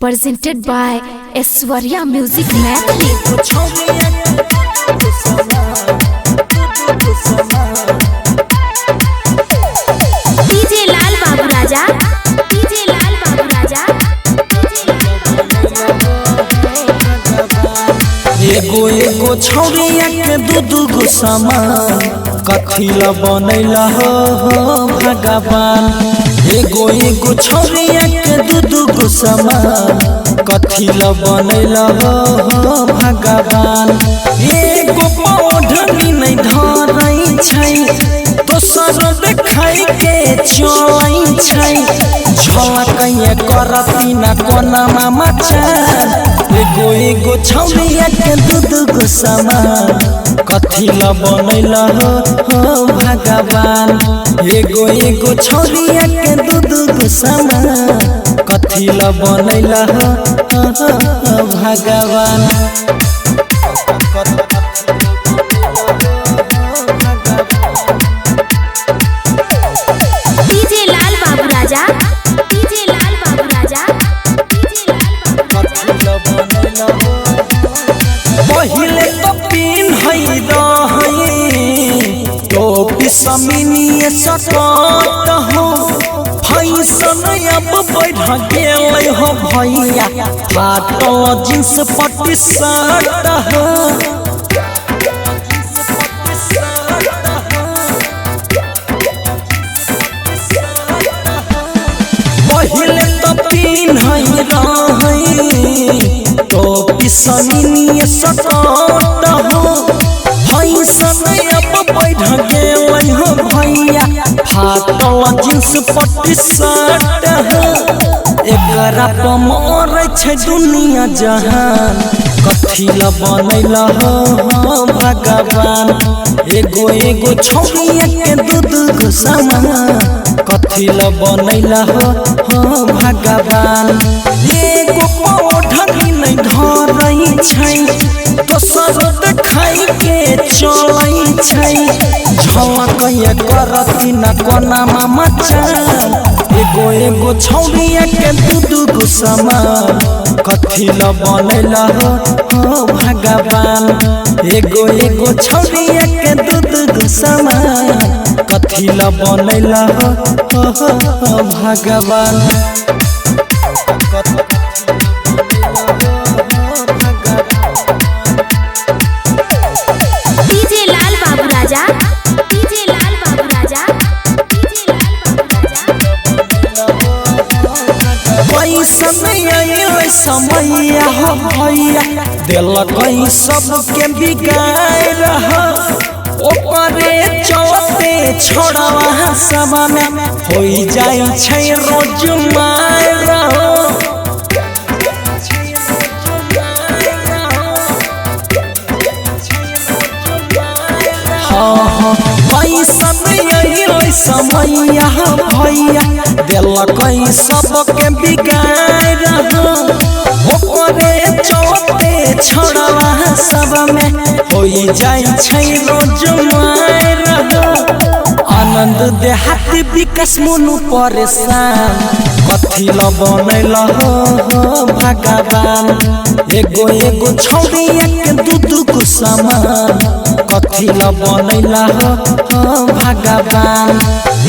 Presented by Aishwarya Music Mathli. DJ Lal Babu Raja, DJ Lal Babu Raja, DJ Lal Babu Raja. एगो एगो छौरिया के दू दू गो सामान कथी ला बनैला हो भगवान। एगो एगो छौरिया के दू दू गो सामान कथी ला बनैला हो भगवान। एगो पौधनी नहीं धरै छै दोसर देखै के चलै छै झलकैया करती ना कोना मामा एगो एगो छौरिया के दू दू गो सामान कथी ला बनैला हो भगवान। एगो एगो छौरिया के दू दू गो सामान कथी ला बनैला हो भगवान। DJ Lal Babu Raja, DJ Lal Babu Raja, DJ Lal Babu Raja. पहिले तो पिन है रहे टोपी समिनी सकत हो फैशन अब बढ़ गेल हो भैया फाटल जींस पट्टी शर्ट हो। पहिले तो पिन है रहे टोपी समिनी सकत हो फैशन अब बढ़ गेल हो भैया फाटल जींस पट्टी शर्ट हो। एकरा पर मरै छै दुनिया जहान कथी ला बनैला हो भगवान। एगो एगो छौरिया के दू दू गो सामान कथी ला बनैला हो भगवान। एगो पौधनी नहीं धरै छै दोसर देखै के चलै छै झलकैया करती ना कोना मामा एगो एगो छौरिया के दू दू गो सामान कथी ला बनैला हो भगवान। एगो एगो छौरिया के दू दू गो सामान कथी ला बनैला हो भगवान। DJ Lal Babu Raja, DJ Lal Babu Raja, DJ Lal Babu Raja. पैसा नहीं अइलै समैया हो भैया देलकै सबके बिगाड़ हो ओकरे चलते छोड़वा सबमे होइ जाइ छै रोज मार हो। हाँ पैसा नहीं अइलै समैया हो भैया देलकै सबके बिगाड़ हो ओकरे चलते छोड़वा सबमे होइ जाइ छै रोज मार हो। आनंद देहाती विकास मोनू परेशान कथी ला बनैला हो भगवान। एगो एगो छौरिया के दू दू गो सामान कथी ला बनैला हो भगवान।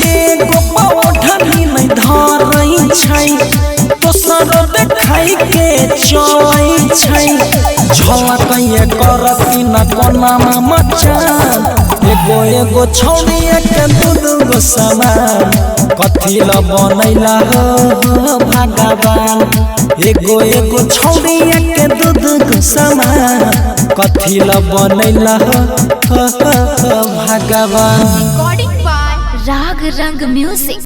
एगो पौधनी नहीं धरै छै दोसर देखै के चलै छै झलकैया करती ना कोना मामा एगो एगो छौरिया के दू दू गो सामान कथी ला बनैला हो भगवान। एगो एगो छौरिया के दू दू गो सामान कथी ला बनैला हो भगवान। Recording by Rag Rang Music.